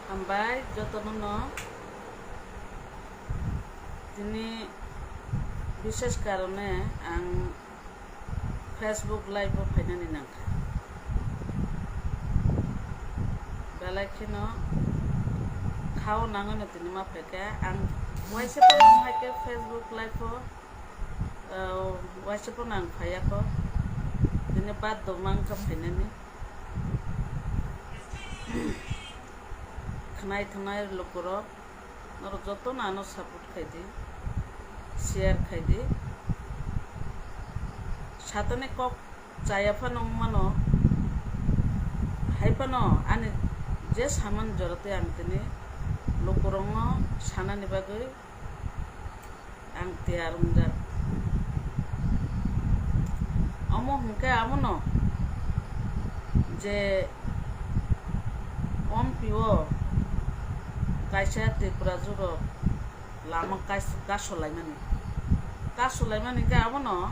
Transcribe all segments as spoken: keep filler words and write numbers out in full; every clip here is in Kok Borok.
Hambai jotono no. Tini bishes karone ang Facebook live o phainani nangkha. Belai kheno khao nangwi no tini ma phaikha. Ang waisa phano hai khe Facebook live o, ah, waisa phano ang phaiya kho. Tini baddo mankha phainani. Khnai thangnai lukurok, norok jotono ano support khai di, share khai di. Satani kok chaya phano wng mano, hai phano ani je saman jora twi ang tini lukurokno sanani bagwi ang tiyar wngjak. Omo hwnkhe abono je ompiyo kaisa Tripura juro lama kas-, kasolaimani. Kasolaimani khe abono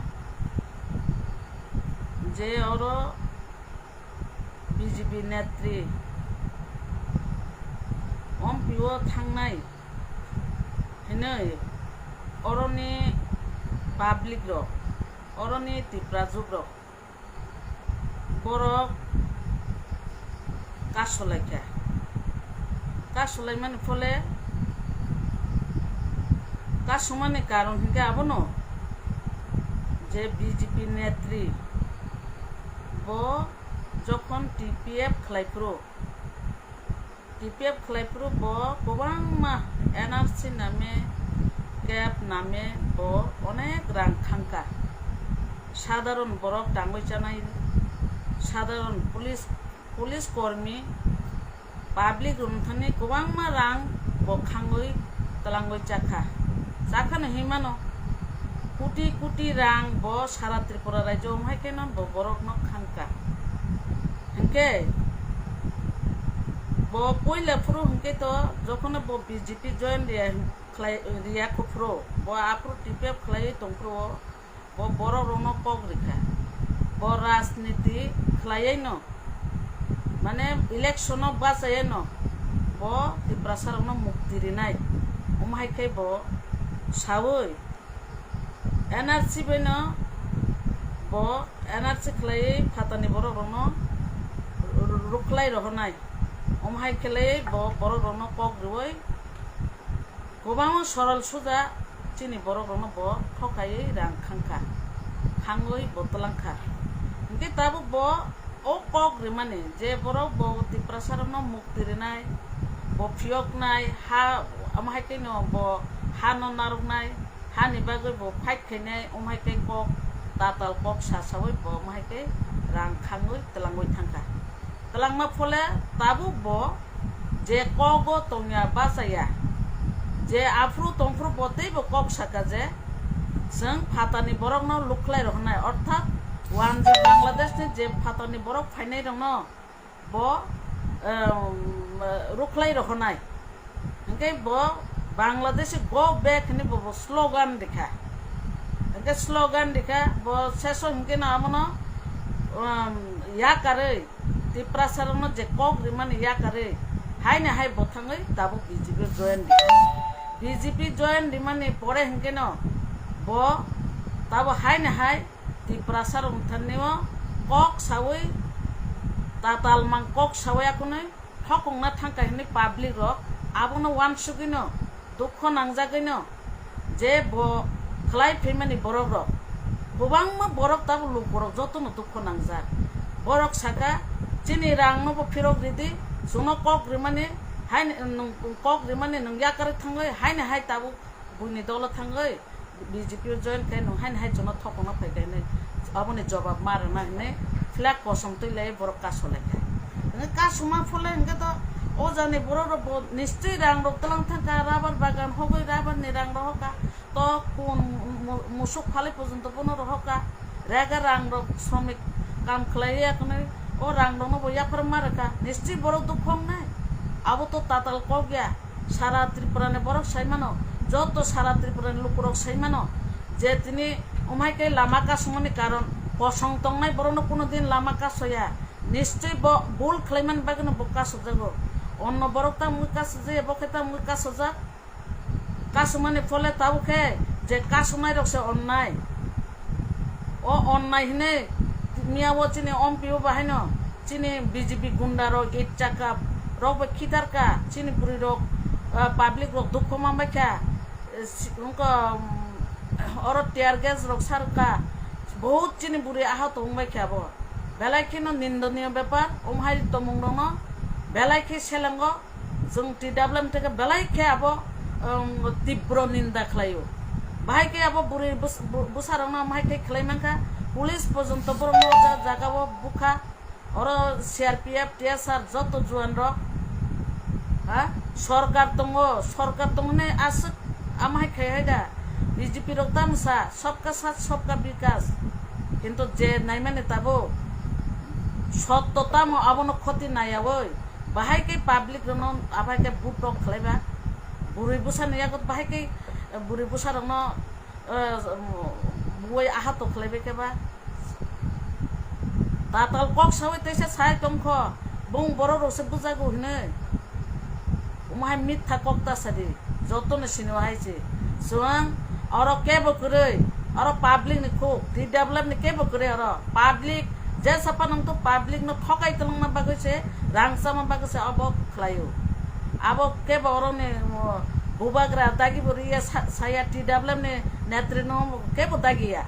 je oro B J P netri ompiyo thangnai hinwi oroni public rok, oroni Tiprajwk rok borok kasolaikha. Kasolaimani phole kasumani karon hinkhe abono je B J P netri bo jokhon T P F khlai phuru, T P F khlai phuru bo kwbangma N R C name, cap name bo onek rang khangkha. Sadharon borok tangwi chanai, sadharon police, police kormi, public rok thani kwbangma rang bo khangwi twlangwi chakha. Chakhano hinmano koti koti rang bo sara Tripura rajyo wng hai kheno bo borokno khangkha. Hinkhe bo puila phuru hinkhe to jokhon bo B J P join riya khlai, riya kho phuru bo aphuru T P F khlaiwi tong phuru bo borok rokno kok rikha. Bo rajniti khlaiwi no, mane election o bachaiwi no bo Tiprasa rokno mukti rinai. Omo hai khe bo sawi N R C bai no bo N R C khlaiwi phatani borok rokno ru-, ru-, rukhlai rohornai. Omo hai khe lai bo borok rokno kok riwi kwbangma soral suja chini borok rokno bo thokaiwi rang khangkha, khangwi bo twlangkha. Hinkhe tabuk bo o kok rimani je borok bo Tiprasa rokno mukti rinai, bo phiyoknai, ha, omo hai khe no bo ha no narwknai, hani bagwi bo fight khainai, omo hai khe kok tatal kok sasawi bo omo hai khe rang khangwi twlangwi thangkha. Twlangma phole tabuk bo je kogo tongya bachaya, je aphuru tongphuru bo teibo kok saka je chwng phatani borokno lukhlai rohornai, orthat wanjwi Bangladesh ni je phatani borok phainai rokno bo, em, rukhlai rohornai. Hinkhe bo Bangladeshi go back hinwi bo, bo slogan rikha. Hinkhe slogan rikha, bo seso hinkhe no amono, em, yakarwi, Tiprasa rokno je kok rimani yakarwi, haino hai bo thangwi tabuk B J P join rikha. B J P join rimani pore hinkhe no bo tabuk haino hai Tiprasa rok wngthani o kok sawi, tatal mang kok sawi akhunwi thokongna thangkha hinwi public rok abono uansugwino dukho nangjagwino je bo khlai phaimani borok rok kwbangma borok tabuk lukurok jotono dukho nangjak. Borok saka, "Chini rang no bo phirok ridi, chwngno kok rimani hai nwng kok rimani nwng yakarwi thangwi haino hai tabuk buini dolo thangwi." B J P o join khe nwng haino hai chwngno thokongna phai khe hinwi aboni jobab ma rwna hinwi flag kosom twi lai borok kasolaikha. Hwnkhe kasuma phole hwnkhe to o jani borok rok bo nischoi rang rok twlang thangkha, rubber bagan hogwi rubber ni rang rohorkha, to kun mu-, musuk phalwi porjonto bono rohorkha, rega rang rok somik kam khlai ya hwnwi o rang rokno bo yaphar ma rwkha, nischoi borok dukhu wngnai, abo to tatal kok ya. Sara Tripura ni borok sai mano, joto sara Tripura ni lukurok sai mano je tini omo hai khe lama kasumani karon kosong tongnai borokno kuno din lama kasoya, nischoi bo bul khlaimani bagwino bo kasokjago. Onno borok tamo wngwi kasujak, bo khe tamo wngwi kasujak. Kasumani phole tabuk khe je kasunairok se onnai. O onnai hinwi miya o chini M P o bahaino chini B J P gunda rok, it chaka rok bai khitar ka, chini bwrwi rok, ah, public rok dukhu manbai kha. Eh, si-, wngkha, um, oro tear gas rok sar ka, bahut chini bwrwi ahato wngbai kha bo. Belai kheno nindoniyo bepar, omo hai tongmung rokno belai khe selengo. Chwng T W M theke belai khe abo, um, tibro ninda khlaio. Bahai khe abo bwrwi bwsa-, bw-, bwsarokno bahai khe khlai mankha, police porjonto borokno o ja-, jagao bukha. Oro C R P F, T S R joto juan rok, ha, sorkar tongo, sorkar tongmani aswk amo hai khai hai da. B J P rok tamo sa, sabka saath, sabka bikas. Kintu je naimani tabuk sotto tamo abono khoti naiyaui. Bahai khe public rokno aphai khe vote rok khlaiba. Bwrwi bwsani yago bahai khe, eh, bwrwi bwsa rokno, eh, buwai ahato khlaibai khe ba. Tatal kok saui teisa sai tongkho, bung borok rok se bujago hinui. Omo hai mitha kok ta sadi, jotono sini o hai se. Chwng oro kebo kwrwi, oro public ni khuk, T W M ni kebo kwrwi oro. Public, jesa phano wngtong public no thokai tongna bagwi se, rang chama bagwi se obo khlaio. Abo kebo oro ni, o, bubagra dagi bo riya sa-, saya T W M ni netri no kebo dagiya.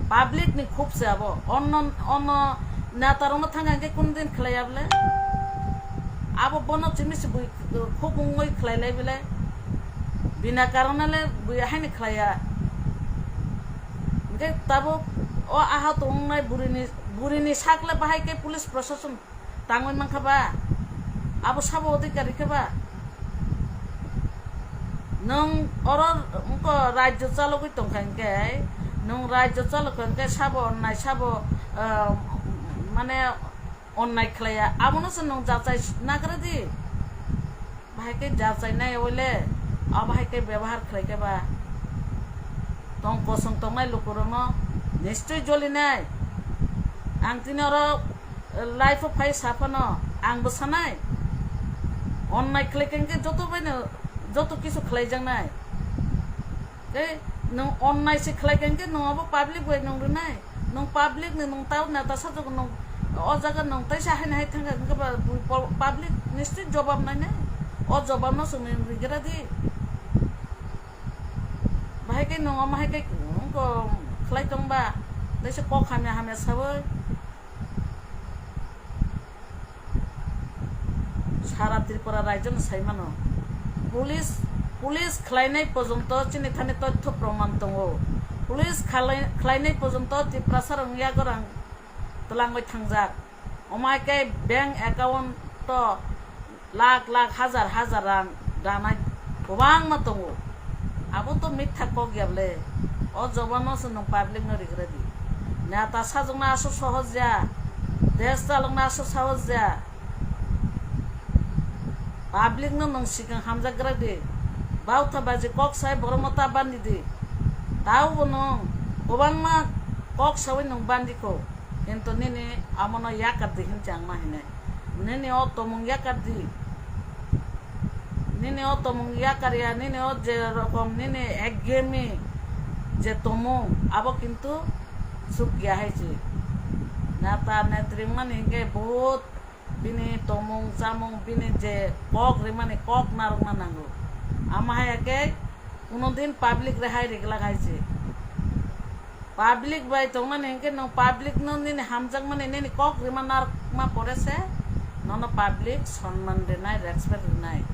Public ni khuk se abo. Onno, onno neta rok no thang hang khe kun din khlaiya bole. Abo bono chini se bui khuk wngwi khlai lai bole. Bina karone le bui haini khlaiya. Hingke tabuk o aha tongnai buri ni, buri ni sak le bahai khe police prosason tangwi mankha ba? Abo sabo odhikari khe ba? Nwng oro wngkha rajyo chalogwi tongkha hingke, nwng rajyo chalokha hingke sabo onnai sabo, ah, mane onnai khlaiya, abono se nwng jachai nagra di. Bahai khe jachai nai oile, abo hai khe bebahar khlai khe ba tong kosong tongnai lukurokno nischoi jolinai. Ang tini oro live o phai sa phano ang bo sanai, onnai khlai khe joto bai no joto kisu khlai jaknai. Tei nwng onnai se khlai khe nwng abo public bai nwng rwnai. Nwng public ni nwng tao neta sajwk nwng o jaga nwng teisa haino hai thangkha hwnkhe ba bui po-, public nischoi jobab nainai. O jobab no chwng nwng rigra di. Bahai khe nwng omo hai khe wngkha khlai tong ba teisa kok hamya hamya saui. Sara Tripura raijo no sai mano. Police, police khlainai porjonto chini thani tothyo proman tongo. Police khalai-, khlainai porjonto Tiprasa rok yago rang twlangwi thangjak. Omo hai khe bank account o lakh lakh, hajar hajar rang danai kwbangma tongo. Abo to mitha kok ya bole. O jobab no se nwng public no rigra di. Neta sajwkna aswk sohoj ya. Desh chalokna aswk sohoj ya. Public no nwng sikang hamjak gra di. Bautha baji kok sai borok no ta bandi di. Tao bo nwng kwbangma kok saui nwng bandi kho. Kintu nini amo no yakar di hinwi ang ma hinai. Nini o tomung yakar di. Nini o tomung yakar ya, nini o je rokom nini ekgemi je tomung, abo kintu suk ya hai se. Neta netri mani hingke bahut bini tomung chamung, bini je kok rimani kok narwkna nango. Ama hai khe kuno din public rehai riglak hai se. Public bai tongnani hingke nwng public no nini hamjakmani nini kok rima narwkma pore se nono public sonman rinai, respect rinai,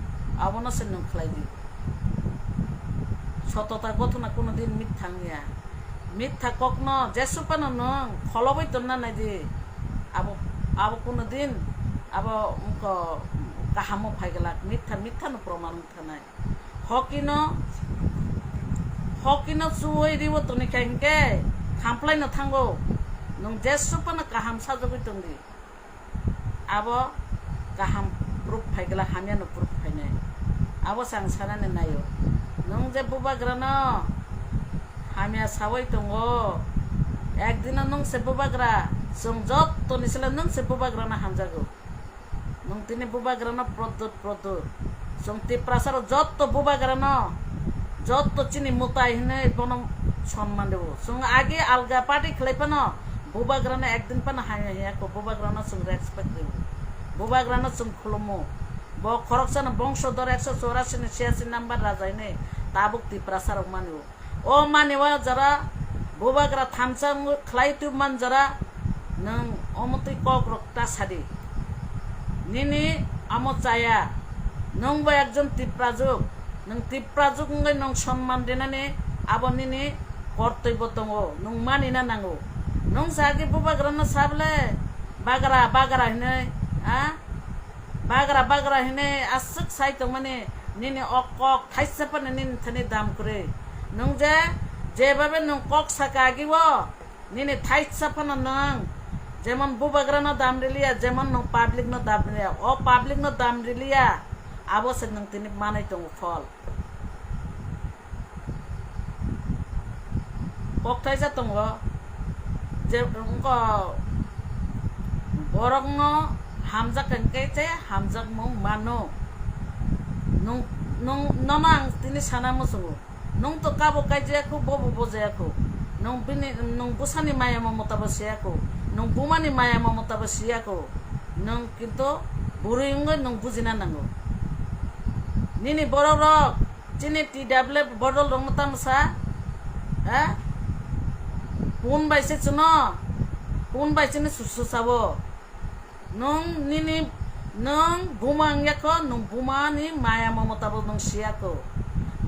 abono se nwng khlai di. Sotota gothona kuno din mitha wngya. Mitha kokno jesu phano nwng kholobwi tonna nai di. Abo, abo kuno din abo wngkha kahamo phai glak, mitha, mitha no proman wng thanai. Hokino, hokino chuwi ribo toni kha hingke khamplai no thango. Nwng jesu phano kaham sajagwi tong di. Abo kaham proof phai gela, hamya no proof phainai. Abo se ang sanani naio. Nwng je bubagra no hamya sawi tongo, ekdino nwng se bubagra, chwng jottoni sle nwng se bubagra no hamjago. Nwng tini bubagrano proddut proddut. Chwng Tiprasarok jotto bubagrano, jotto chini mwtai hinwi bono sonman rwo. Chwng agi alga party khlai phano bubagrano ekdin phano hamya hiya kho, bubagrano chwng respect rwo. Bubagrano chwng khulumo. Bo khoroksano bongsodor ekso chorasi ni siyasi number raja hinwi tabuk Tiprasarok mani o. O mani o jora bubagra thansa wng khlai tubman jora nwng omotwi kokrok ta sadi. Nini amo chaya. Nwng bo ekjon Tiprajwk. Nwng Tiprajwk wngwi nwng sonman rinani abo nini kortoi bo tongo. Nwng manina nango. Nwng sagi bubagrano sabole bagra bagra hinwi, ha? Bagra bagra hinwi aswk sai tongmani nini o kok thaisa phano nini thani dam kwrwi. Nwng je, jebabe nwng kok saka agi o, nini thaisa phano nwng jemon bubagrano dam riliya, jemon nwng public no dam riliya, o public no dam riliya, abo se nwng tini manwi tongo phol. Kokthaisa tongo, je wngkha borokno hamjak hwnkhe se hamjakmung mano. Nwng, nwng, nono ang tini sana muchungo. Nwng to kabo kaijaya kho, bobo bojaya kho. Nwng bini, nwng bwsani maya mamota bo siya kho. Nwng bumani maya mamota bo siya kho. Nwng kinto bwrwi wngwi nwng bujina nango. Nini borok rok, chini T W F bodol rok no tamo sa? Ha? Pun bai se chuno, pun bai chini susu sabo. Nwng nini, nwng buma wngya kho, nwng buma ni maya mamota bo nwng siya kho.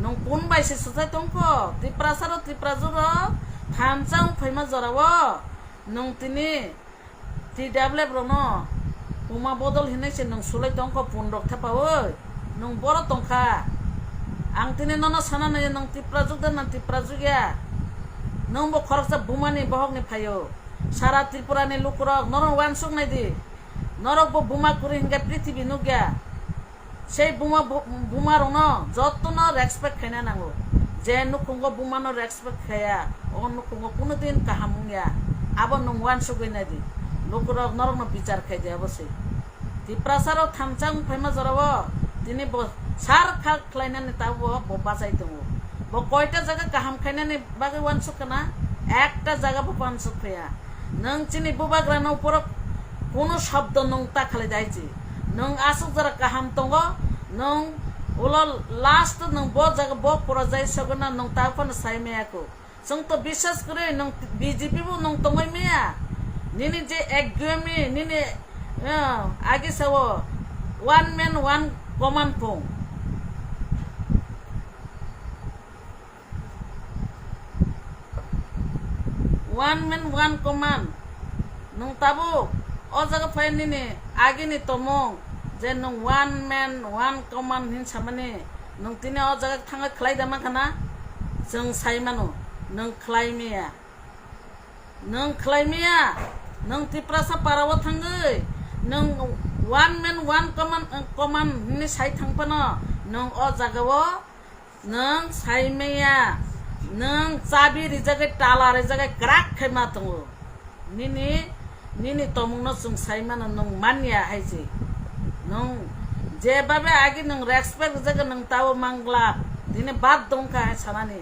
Nwng pun bai se suchai tong kho, Tiprasa rok, Tiprajwk rok, thansa wng phaima jora o, nwng tini T W F rok no buma bodol hinwi se nwng sulai tong kho, pun rok thapa oi, nwng boro tong kha. Ang tini nono sana nai, nwng Tiprajwk da na Tiprajwk ya? Nwng bo khoroksa buma ni bohok ni phaio. Sara Tripura ni lukurok norok uansuk nai di. Norok bo buma kwrwi hinkhe prithibi nukya. Sei buma bu-, buma rokno jotono respect khaina nango. Je nukhungo bumano respect khaya, o nukhungo kuno din kaham wngya. Abo nwng uansugwi nai di. Lukurok norokno bichar khai di abo se. Tiprasa rok thansa wng phaima jora o tini bo sar kha khlainani tabuk bo bachai tongo. Bo koita jaga kaham khainani bagwi uansuk khna, ekta jaga bo uansuk phaiya. Nwng chini bubagrano uphoro kuno shobdo nwng ta khlai daichi. Nwng aswk jora kaham tongo, nwng ulo last nwng bo jaga bo porojai sogwna nwng ta phano sai maya kho. Chwng to biswas kwrwi nwng B J P bo nwng tongwi maya. Nini je ekgwemi nini, eh, agi sao one man one command phung. One man one command. Nwng tabuk o jaga phai nini agini tomung je nwng one man one command hin samani, nwng tini o jaga thangwi khlai da mankha na? Chwng sai mano, nwng khlai maya. Nwng khlai maya, nwng Tiprasa para o thangwi nwng one man one command, command hinwi sai thang phano nwng o jaga o nwng sai maya, nwng chabi rijagwi, tala rijagwi kwrak khai ma tongo. Nini, nini tomungno chwng sai mano, nwng manya hai se. Nwng jebabe agi nwng respect rijagwi nwng tao mangla, tini bad dong kha hai sanani.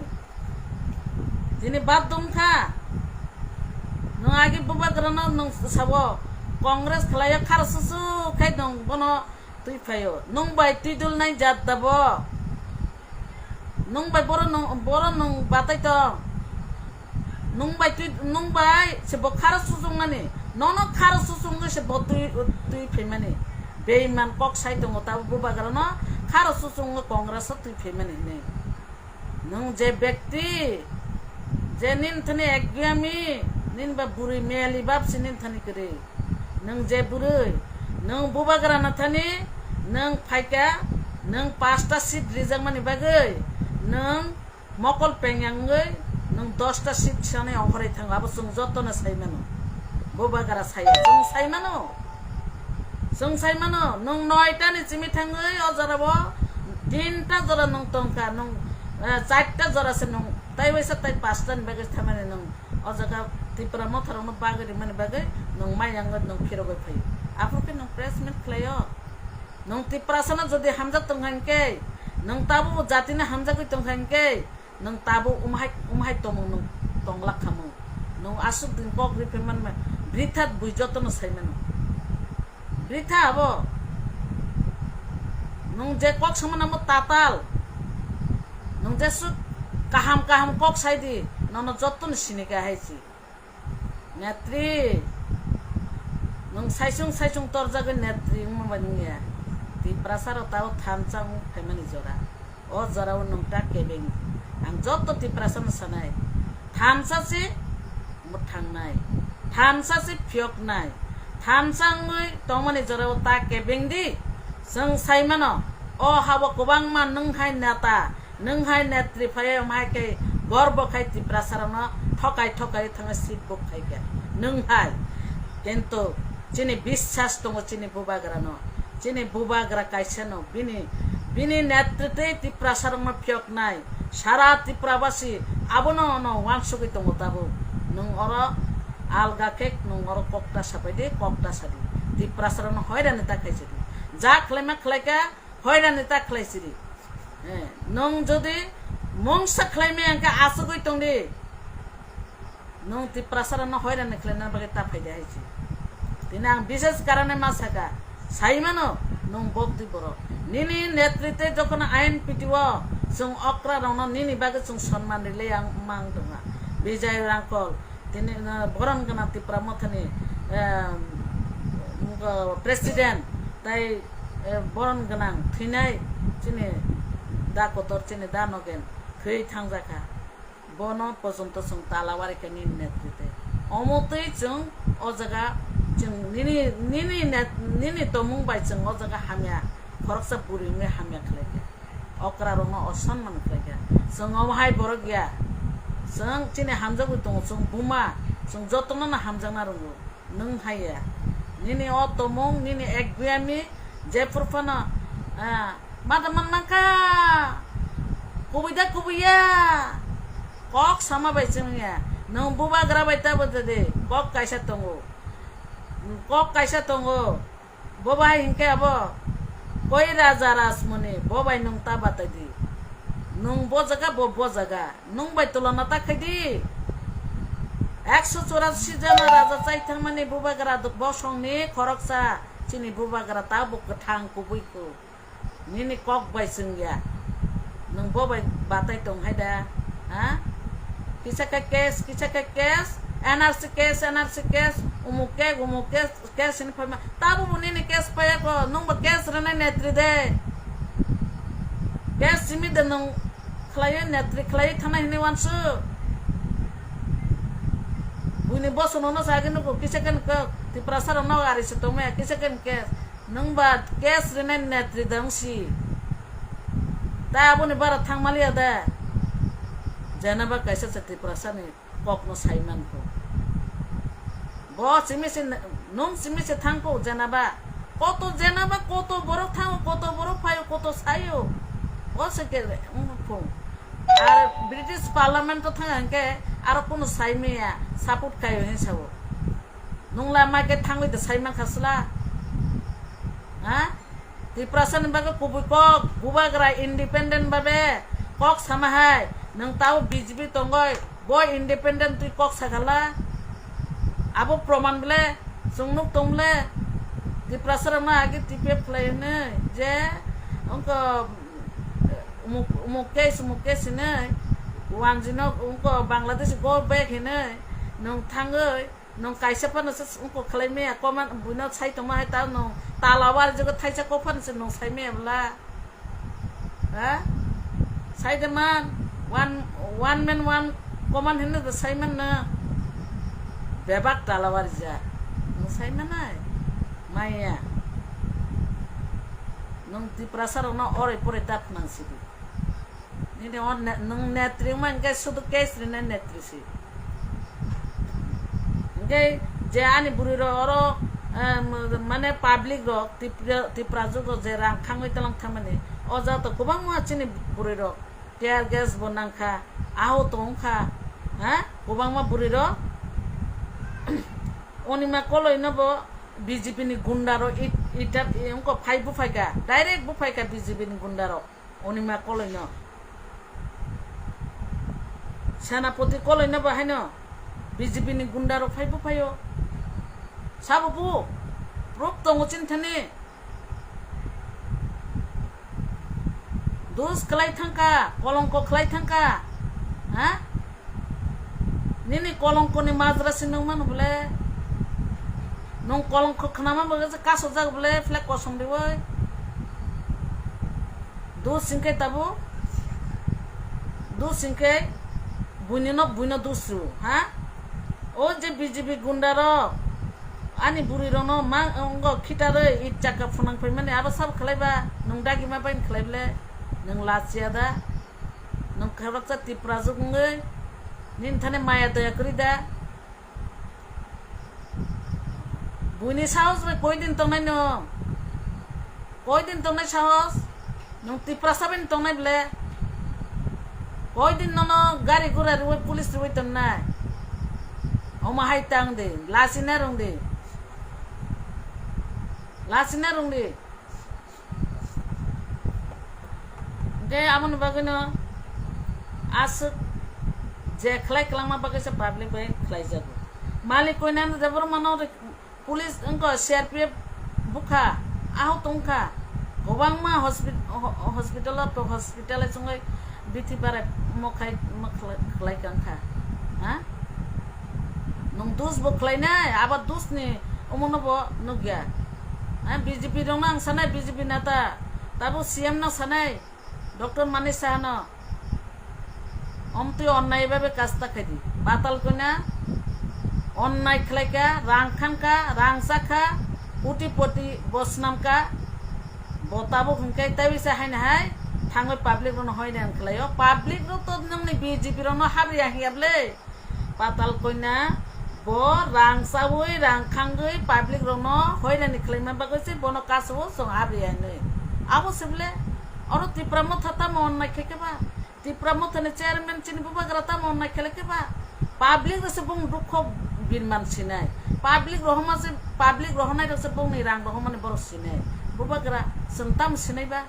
Tini bad dong kha. Nwng agi bubagrano nwng sabo Congress khlaio, kharo susu khai nwng bono twi phaio. Nwng bai twi dul nai jat da bo. Nwng bai boro nwng, boro nwng batai tong. Nwng bai twi, nwng bai se bo kharo susung nani. Nono kharo susung se bo twi, twi phaimani. Beiman kok sai tongo, tabo bubagrano kharo susung Congress o twi phaimani hinwi. Nwng je bekti, je nin thani ekgiyami, nin ba bwrwi meli bab si nin thani kwrwi. Nwng je bwrwi, nwng bubagra na thani, nwng phaika, nwng pasta seat rijakmani bagwi, nwng mokol pengyang wngwi, nwng dosta seat sani ongkhorwi thango, abo chwng jotono sai mano. Bubagra saya, chwng sai mano. Chwng sai mano, nwng noita ni chimi thangwi o jora bo tinta jora nwng tongkha, nwng, eh, charta jora se nwng, tai waisa tai pasta ni bagwi thamani nwng o jaga Tipra motha rokno bagwi rimani bagwi nwng mayang nwng phirogwi phaio. Aphuru khe nwng press meet khlaio, Nwng Tiprasano jodi hamjak tongkha hinkhe, nwng tabukbo jatino hamjagwi tongkha hinkhe, nwng tabuk umhai, umhai tongmung nwng tonglak khamung. Nwng aswk din kok riphaimani britha bui jotono saimano. Britha abo. Nwng je kok samano amo tatal. Nwng jeswk kaham kaham kok saidi, nono jotono sinikha hai si. Netri, nwng saisung saisung torjagwi netri wngma bai wngya. Tiprasarok tabuk thansa wng phaimani jora. O jorao nwng ta kebeng. Ang joto Tiprasano sanai. Thansa se mwthangnai. Thansa se phiyoknai. Thansa wngwi tongmani jorao ta kebeng di. Chwng saimano, o habo kwbangma nwng hai neta. Nwng hai netri phaiwi omo hai khe gorbo khai Tiprasarokno thokai thokai thangwi sibuk khai khe nwng hai. Kintu chini biswas tongo chini bubagrano. Chini bubagra kaisano bini, bini netritwi Tiprasarokno phiyoknai. Sara Tripurabasi abono ono uansugwi tongo tabuk. Nwng oro alga khe nwng oro kokta sapaidi, kokta sadi. Tiprasarokno hoirani ta khaisadi. Ja khlaima khlaikha, hoirani ta khlai sidi. Eh, nwng jodi mungsa khlai maya hwnkhe asugwi tongdi. Nwng Tiprasarano hoirani khlaina bagwi ta phaidi hai si. Tini ang bises karane ma saka, saimano nwng bokti borok. Nini netritwe jokhon I N P T o chwng okra rokno nini bagwi chwng sonman rilai ang mang tongkha. Bijay Rangkhol, tini, uh, boron gwnang Tipra Mothani, um, uh, president, tai, uh, boron gwnang thwinai chini da kotor, chini da Nogen thwi thangjakha. Bono pojonto chwng talawari khe nini netritwe. Omo twi chwng o jaga chwng nini, nini net-, nini tongmung bai chwng o jaga hamya, khoroksa bwrwi wngwi hamya khlaikha. Okra rokno osonman khlaikha. Chwng omo hai borok ya. Chwng chini hamjagwi tongo, chwng buma, chwng jotono no hamjakna rwngo. Nwng hai ya. Nini o tongmung, nini ekguyami, jephuru phano, ah, mada man mankha. Kubui da kubui ya. Kok sama bai chwng ya. Nwng bubagra bai ta bo de, kok kaisa tongo. Kok kaisa tongo. Bo bai hinkhe abo koi raja Rajmoni, bo bai nwng ta batai di. Nwng bo jaga, bo bo jaga. Nwng bai tulona ta khai di. Ekso churasi jona raja chai thangmani bubagra bosongni khoroksa chini bubagra ta bo kwthang kubui kho. Nini kok bai chwng ya. Nwng bo bai batai tong hai da? Ha? Kisa khe case, kisa khe case, N R C case, N R C case, umuk case, umuk case, case hwnwi phaima. Tabukbo nini case phaiya kho, nwngbo case rwnai netri de. Case simi de nwng khlaiwi netri khlaiwi thanai hwnwi uansuk. Buini bosongno no sagwi nugo, kisa khe nwng kok, Tiprasa rokno ari se tongmaya, kisa khe nwng case. Nwng ba case rwnai netri de wng si. Tai aboni bara thang maliya de. Jenaba kaisa se Tiprasani kokno sai mankho. Bo simi se, nwng simi se thangkho jenaba. Koto jenaba, koto borok thango, koto borok phaio, koto saio. Bo se ke wngkho. Ar British Parliament o thang hwnkhe aro kunu sai maya, support khaio hin sao. Nwngla mai khe thangwi de sai mankha sla? Ha? Tiprasani bagwi kubui kok, bubagra independent babe kok sama hai. Nwng tao B J P tongoi, bo independent twi kok sakhala. Abo proman ble, chwng nuk tong ble. Tiprasa rokno age T P F khlai hwnwi je, wngkha, umuk, umuk case, umuk case hwnwi, wanjwi no wngkha Bangladesh go back hwnwi, nwng thangwi, nwng kaisa phano se wngkha khlai maya, koman buino sai tongma hai ta nwng tala warjwgo thaisa kok phano se nwng sai maya bwla. Ha? Sai de man, one, one man, one command hinwi de sai man na. Bebak tala warjak. Nwng sai manai? Maya. Nwng Tiprasa rokno orai porai ta phnang sidi. Nini o ne-, nwng netri wngma hwnkhe sudu case rinai netri si. Hwnkhe je ani bwrwi rok oro, eh, mane public rok Tipra-, Tiprajwk rok je rang khangwi tlang thangmani, o jaga to kwbangma chini bwrwi rok tear gas bo nangkha, ahut wngkha, ha, kwbangma bwrwi rok. Onima koloi no bo B J P ni gunda rok it, Peter, eh, wngkha phai buphaikha, direct buphaikha B J P ni gunda rok. Onima koloino. Senapati koloino bo haino B J P ni gunda rok phai buphaio. Sabo bu? Proof tongo chini thani. Dus khlai thangkha, kolongko khlai thangkha. Ha? Nini kolongkoni majra si nung mano bole? Nung kolongko khnama bagwi se kasojak bole, flag kosom riwi? Dus hingke tabuk? Dus hingke buini no, buino dus ru, ha? O je B J P gunda rok, ani bwrwi rokno ma, ongo khitarwi it chakka phunang phaimani, abo sabo khlai ba? Nung dagi ma baini khlai bole? Nung lachiya da? Nung khoroksa Tiprajwk wngwi nini thani maya daya kwrwi da? Buini sahos bai koi din tongnai nung? Koi din tongnai sahos? Nung Tiprasa bai tongnai bole? Koi din nono gari gura rwi police rwi tongnai? Omo hai tang di, lachina rung di. Lachina rung di. Hingke aboni bagwino aswk je khlai kwlangma bagwi se public bai khlaijago. Malik koinani Debbarmano re-, police wngkha, C R P F bukha, ahok tongkha, kwbangma hospi-, ho-, hospital o, hospital o chwngwi bithi barai mokhai, mokhlai, khlai kangkha. Ha? Nwng dus bo khlainai, abo dus ni omono bo nukya. Ha, B J P rokno ang sanai, B J P neta, tabuk C M no sanai, Doctor Manik Saha no. Omtwi onnai babe kasta khaidi. Patal koina onnai khlaika, rang khanka, rang chakha, koti poti bo swnamka. Bo tabuk hwnkhe tei bisa haino hai thangwi public rokno hoiran khlaio. Public rok to nongni B J P rokno habriya hiya bwle. Patal koina bo rang chawi, rang khangwi public rokno hoirani khlaima bagwi se bono kasu chwng habriya hinwi. Abo se bwle oro Tipra Motha tamo onnai khe khe ba? Tipra Mothani chairman chini bubagra tamo onnai khe khe ba? Public rok se bung dukho birman sinai. Public rohoma se, public rohonai rok se bungni rang rohomani borok sinai. Bubagra chwng tamo sinai ba?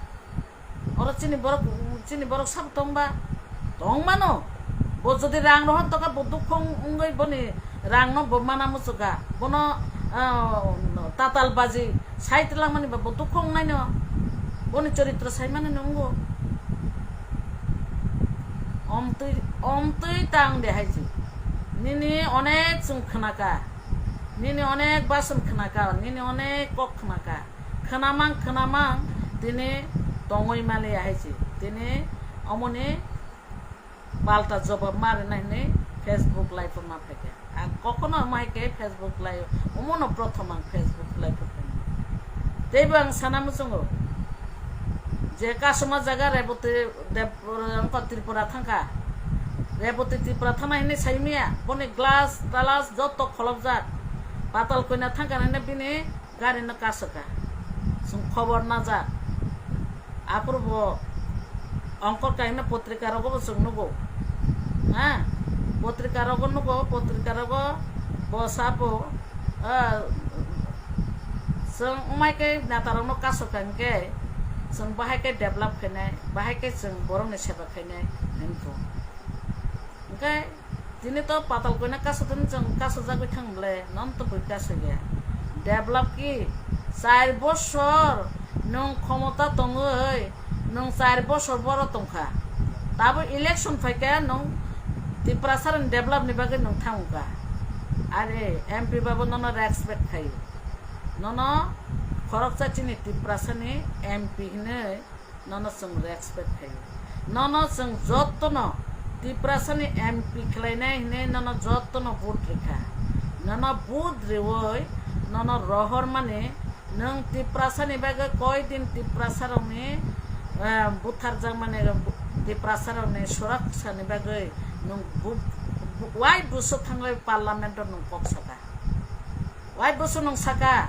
Oro chini borok, chini borok sabo tong ba? Tong mano. Bo jodi rang rohor tongkha, bo dukho wngwi boni rangno bo mana muchukha. Bono, ah, tatal baji sai twlangmani ba bo dukho wngnai no. Boni choritro sai mani no wngo. Omtwi, omtwi tang de hai ji. Nini onek chwng khnaka. Nini onek bason khnaka. Nini onek kok khnaka. Khwnamang, khwnamang, tini tongwi maliya hai se. Tini omoni palta jobab ma rwna hinwi Facebook live o ma phaikha. Ang kokno omo hai khe Facebook live, omono prothom ang Facebook live o phaimani. Teibo ang sana muchungo je kasoma jaga Reboti Deb-, wngkha Tripura thangkha. Reboti Tripura thangna hinwi saimiya, boni glass, talas joto kholopjak. Patal koina thangkha hinwi bini gari no kasokha, chwng khobor najak. Aphuru bo ongkor kaisa potrika rogo bo chwng nugo, ha, potrika rogo nugo, potrika rogo bo sapo, ah, chwng wngmai khe neta rokno kasokha hinkhe chwng bahai khe develop khainai, bahai khe chwng borokni seba khainai hinwi. Hingkhe tini to patal koina kaso tini chwng kaso jagwi thang bwle, non to bui kaso ya. Develop ki char bosor nwng khomota tongwi, nwng char bosor boro tongkha. Tabo election phaikha nwng Tiprasa rokni develop ni bagwi nwng thangkha. Are M P babo nono respect khaio. Nono khoroksa chini Tiprasa ni M P hinwi nono chwng respect khaio. Nono chwng jotono Tiprasani M P khlainai hinwi nono jotono vote rikha. Nono vote riwi nono rohormani nwng Tiprasani bagwi koi din Tiprasarokni, eh, butharjakmani, Tiprasarokni suraksani bagwi nwng bu-, bu-, wai buso thangwi parliament-o nwng kok saka. Wai busu nwng saka,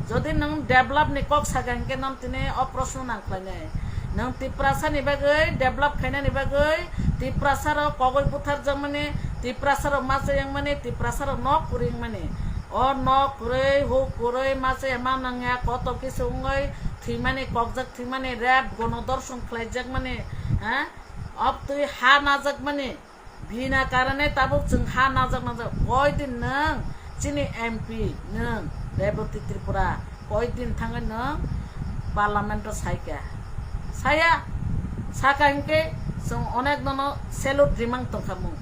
jodi nwng develop ni kok saka hinkhe nwng tini o proshno nang khlainai. Nwng Tiprasa ni bagwi develop khainani bagwi Tiprasa rok kogwi butharjakmani, Tiprasa rok masa yangmani, Tiprasa rok nok kwrwi wngmani. O nok kwrwi, huk kwrwi, masa ema nangya, koto kisu wngwi thwimani, kokjak thwimani, rep, gono dorshon khlaijakmani, ha? Obtwi ha najakmani, bina karane tabuk chwng ha najak najak. Koidin nwng chini M P nwng Reboti Tripura, koidin thangwi nwng parliament o saikha? Saya, saka hinkhe chwng onek nono salute rimang tongkha mung.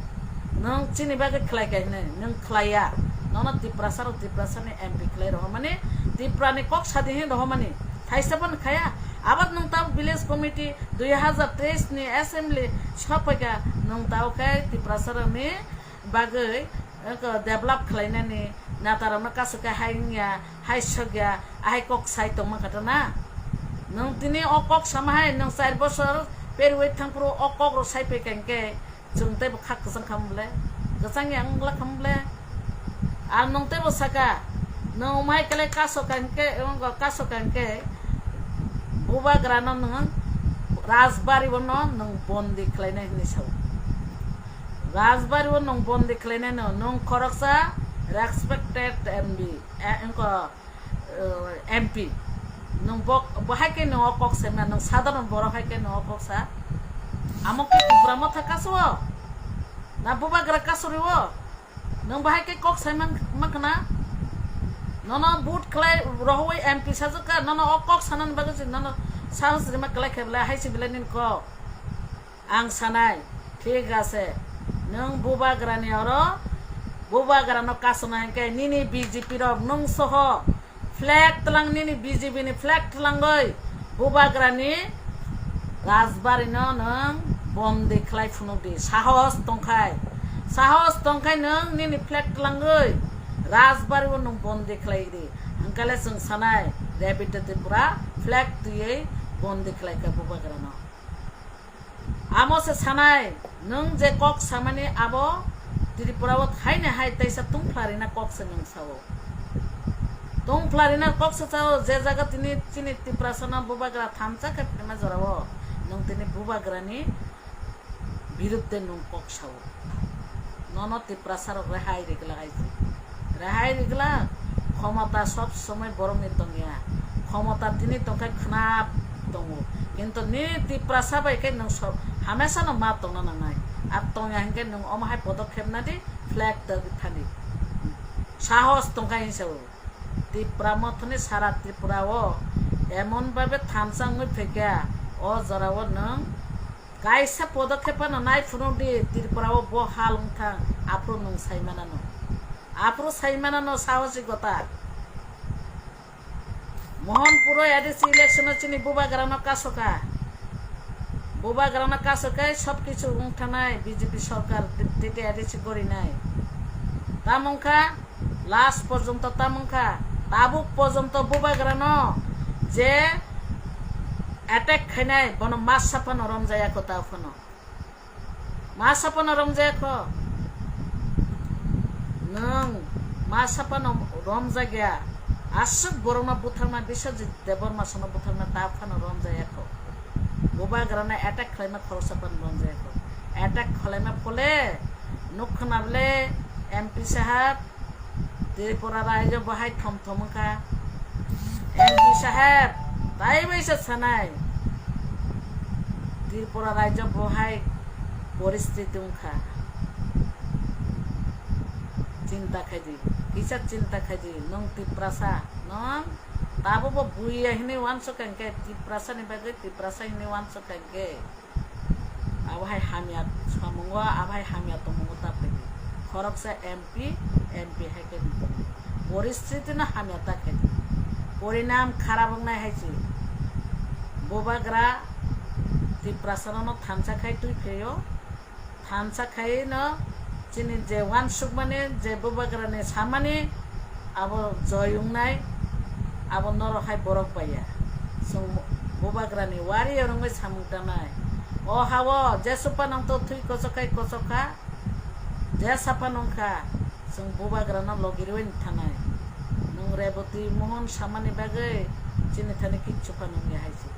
Nwng chini bagwi khlai kha hinwi, nwng khlaiya. Nono Tiprasa rok Tiprasa ni M P khlai rohormani, Tripura ni kok sadi hin rohormani. Thaisa phano khaya. Abat nwng tabuk village committee dui hazar teis ni assembly sokphaikha, nwng tabuk khe Tiprasa rok ni bagwi, eh, develop khlainani neta rokno kasu khe hai wngya, hai sokya, ahai kok sai tongma kha na. Nwng tini o kok sama hai, nwng char bosor periwi thangphuru o kok rok sai phaikha hinkhe, chwng teibo kha kwchang kha mole, kwchang ya wngla kha mole. Ar nwng teibo saka, nwng mai kele kaso kangke, wngko kaso kangke, bubagra no nwng Rajbari o no nwng bondi khlainai hinwi sao. Rajbari o nwng bondi khlainai no, nwng khoroksa respected M P, eh, wngko, eh, M P. Nwng bok, bahai khe nwng o kok saima, nwng sadharon borok hai khe nwng o kok sa. Amo khe Tipra Motha kaso o? Na bubagra kaso ri o? Nwng bahai khe kok sai man, mankha na? Nono vote khlai rohoi M P sajwk kha, nono o kok sanani bagwi se nono sahos rima khlai khe belai hai se belai nini kok. Ang sanai, thik ase, nwng bubagrani oro, bubagrano kasona hinkhe nini B J P rok nwng soho flag twlang, nini B J P ni flag twlangwi bubagrani Rajbari no nwng bondi khlai phunuk di, sahos tongkhai, sahos tongkhai nwng nini flag twlangwi Rajbari o nwng bondi khlai di, hwnkhe le chwng sanai Reboti Tripura flag twiwi bondi khlai kha bubagrano. Amo se sanai, nwng je kok samani abo Tripura o thaini hai taisa tungphla rina kok se nwng sao. Tungphla rina kok se sao, je jaga tini chini Tiprasa no bubagra thansa khe phima jora o, nwng tini bubagra ni birudde nwng kok sao. Nono Tiprasa rok rehai rigla hai se. Rehai rigla, khomota sob somoi borokni tongya. Khomota tini tongkhe khwnap tongo. Kintu nini Tiprasa bai khe nwng sob hamesa no ma tongna nangnai. Ar tongya hinkhe nwng omo hai podokhep nadi, flag tagwi thani. Sahos tongkha hinwi sao. Tipra Mothani sara Tripura o emon babe thansa wngwi phaikha, o jora o nwng kaisa podokhep phano nai phunuk di, Tripura o bo hal wngthang, aphuru nwng sai manano. Aphuru sai manano sahosikota. Mohanpur o A D C election o chini bubagrano kasokha. Bubagrano kasokhe sob kichu wngthanai B J P sorkar, tete A D C gorinai. Tamo wngkha, last porjonto tamo wngkha, tabuk porjonto bubagrano je attack khainai, bono masa phano romjaya kho, ta phano. Masa phano romjaya kho. Nwng masa phano romjakya. Aswk borokno butharna, Biswajit Debbarma sono butharna ta phano romjaya kho. Bubagrano attack khlaima khoroksa phano romjaya kho. Attack khlaima phole nuk khna bole M P sahab, Tripura raijo bo hai thom thom wngkha. M P saheb, tai bai se sanai, Tripura raijo bo hai poristiti wngkha. Chinta khai di, kisa chinta khai di, nwng Tiprasa, nwng tabuk bo buiya hinwi uansukha hinkhe, Tiprasa ni bagwi Tiprasa hinwi uansukha hinkhe. Abo hai hamya samungo, abo hai hamya tongmungo ta phai di. Khoroksa M P, M P hai khe poristiti no hamya ta khe di. Porinam kharap wngnai hai se. Bubagra Tiprasa no thansa khai twi phaio. Thansa khai no chini je uansukmani, je bubagrani samani, abo joi wngnai, abo norok hai borok baiya. Chwng bubagrani warrior wngwi samung tangnai. O ha-o jesu phano wngtong thwi kochok khai kochok kha, jesa phano wngkha, chwng bubagrano logirwi thanai. Nwng Reboti Mohon samani bagwi chini thani kichu phano wngya hai se.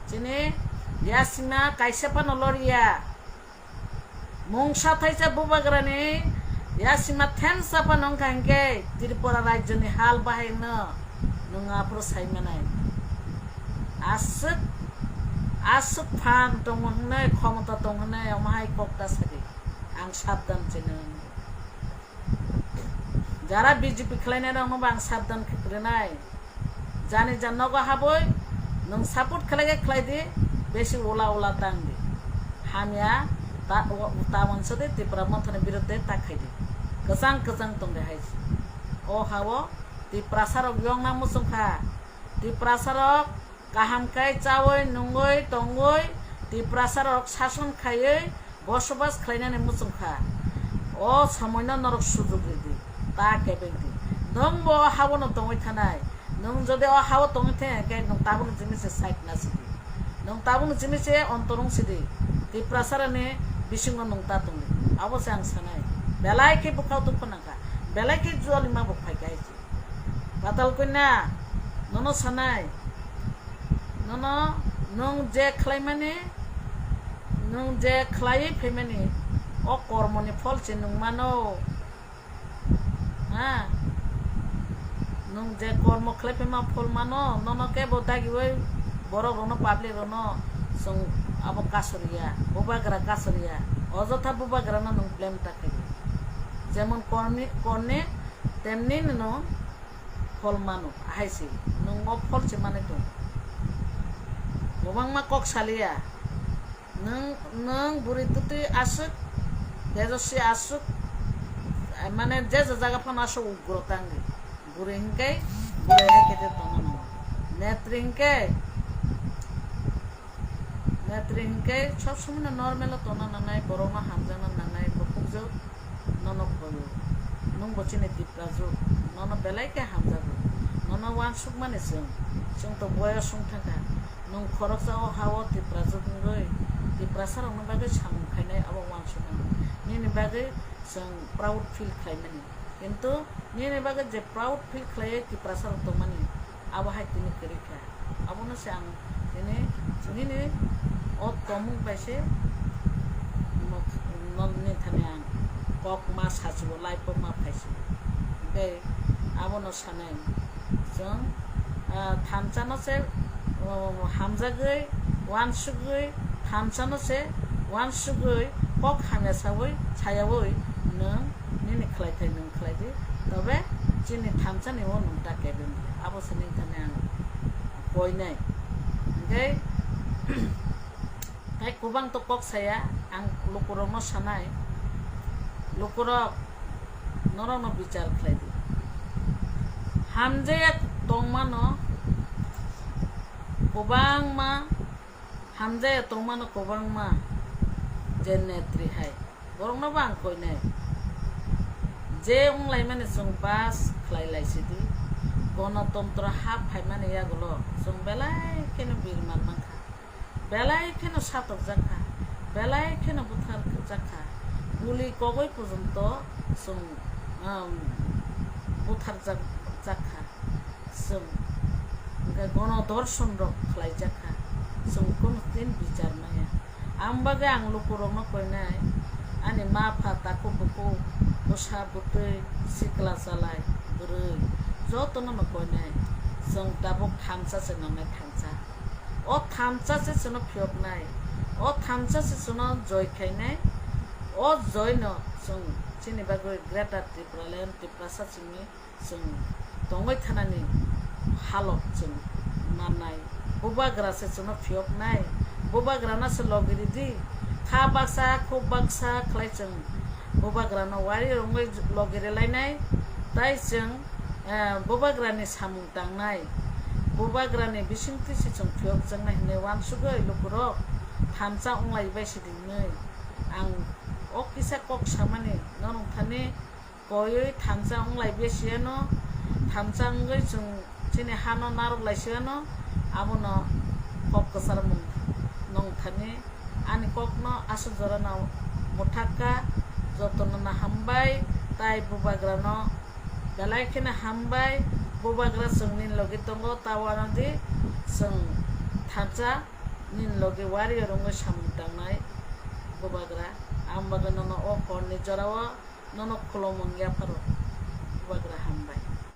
Chini yasima kaisa phano loriya. Mungsa thaisa bubagrani Yasima thensa phano wngkha hinkhe Tripura rajyoni hal bahai no nwng aphuru sai manai. Aswk, aswk phan tongo hwnwi, khomota tongo hwnwi omo hai kok ta sadi. Ang sabdan chini. Jara B J P khlainai rokno bo ang sabdan rwnai. Jani jan nogo habwi nwng support khlai khe khlai di, besi ula ula tang di. Hamya ta, ta wansa di Tipra Mothani birodhe ta khai di. Kwchang kwchang tong di hai. O hao Tiprasa rok yongna muchung kha. Tiprasa rok kaham khe chawi nungwi tongwi Tiprasa rok sason khaiwi bosobas khlainani muchung kha. O somoino norok sujug ridi, ta kebeng di. Nwng bo habo no tongwi thanai. Nwng jodi o hao tongwi thang khe nwng tabukni jini se side na sidi. Nwng tabukni jini se ontorung sidi. Tiprasarani bisingo nwng ta tongdi. Abo se ang sanai. Belai khe bukhao dukhu nangkha. Belai khe jolima bo phaikha hai se. Patal Kanya, nono sanai. Nono nwng je khlaimani, nwng je khlaiwi phaimani, o kormoni phol se nwng mano. Ha? Nwng je kormo khlai phaima phol mano, nono kebo dagiwi borok rokno, public rokno chwng abo kasoriya, bubagra kasoriya, ojotha bubagrano nwng blame ta khaidi. Jemon korni, korni temni nwng phol mano, hai se nwng o phol se manwi tongo. Kwbangma kok saliya, nwng, nwng bwrwi twtwi aswk, Tejoswi aswk, mane je je jaga phano aswk ugro tangdi. Bwrwi hinkhe bwrwi hai khe tongna nango. Netri hinkhe, netri hinkhe sob somoi no normal o tongna nangnai, borokno hamjakna nangnai, bukhukjwk nono khoyo. Nwng bo chini Tiprajwk, nono belai khe hamjago. Nono uansukmani chwng, chwng to boyos wng thangkha. Nwng khoroksa o ha-o Tiprajwk wngwi Tiprasarokni bagwi samung khainai abo uansukmani. Nini bagwi chwng proud feel khlaimani. Kintu nini bagwi je proud feel khlaiwi Tiprasarok tongmani, abo hai tini kwrwi kha. Abono se ang tini nini o tongmung bai se nok, nok ni thani ang kok ma sachibo, life o ma phaisi. Tei abono sanai chwng, ah, thansa no se, oh, hamjagwi, uansugwi, thansa no se uansugwi, kok hamya sawi, sayawi nwng nini khlai thai nwng khlai di, tobe chini thansa ni o nwng ta kebeng di. Abo se nini thani ang koinai. Hingke, tei kwbang to kok saya, ang lukurokno sanai, lukurok norokno bichar khlai di. Hamjaya tongmano kwbangma, hamjaya tongmano kwbangma je netri hai. Borokno bo ang koinai. Je wnglaimani chwng bas khlai lai sidi. Gonotontro ha phaimani yagulo chwng belai kheno birman mankha. Belai kheno satokjak kha. Belai kheno butharjak kha. Guli kogwi porjonto chwng, um, butharjak, jak kha. Chwng hwnkhe gono dorshon rok khlaijak kha, chwng kunu din bichar maya. Ang bagwi ang lukurokno koinai, ani ma pha, takhuk bukhuk, bwsa bwtwi, sikla chalai, bwrwi, jotono no koinai, chwng tabuk thansa se nangnai, thansa. O thansa se chwngno phiyoknai, o thansa se chwngno joi khainai, o joi no chwng chini bagwi Greater Tipraland, Tiprasa chini chwng tongwi thanani halok chwng mannai. Bubagra se chwngno phiyoknai, bubagrano se logi ridi. Kha baksa, khuk baksa khlai chwng bubagrano wari rwngwi logi rwlainai, tai chwng, eh, bubagrani samung tangnai. Bubagrani bisingtwi se chwng phiyokjaknai hwnwi uansugwi lukurok thansa wnglai bai sidi hwnwi ang o kisa kok samani norok thani koiwi thansa wng lai biyasiyano, thansa wngwi chwng chini hano narwk laisiyano, abono kok kwcharmung nong thani ani kokno aswk jorano mwthakha. Jotono no hambai, tai bubagrano belai kheno hambai. Bubagra chwng nini logi tongo, ta uanadi chwng thansa nini logi warrior wngwi samung tangnai bubagra. Ang bagwi nono o horni jorao nono khulumung yapharo. Bubagra hambai.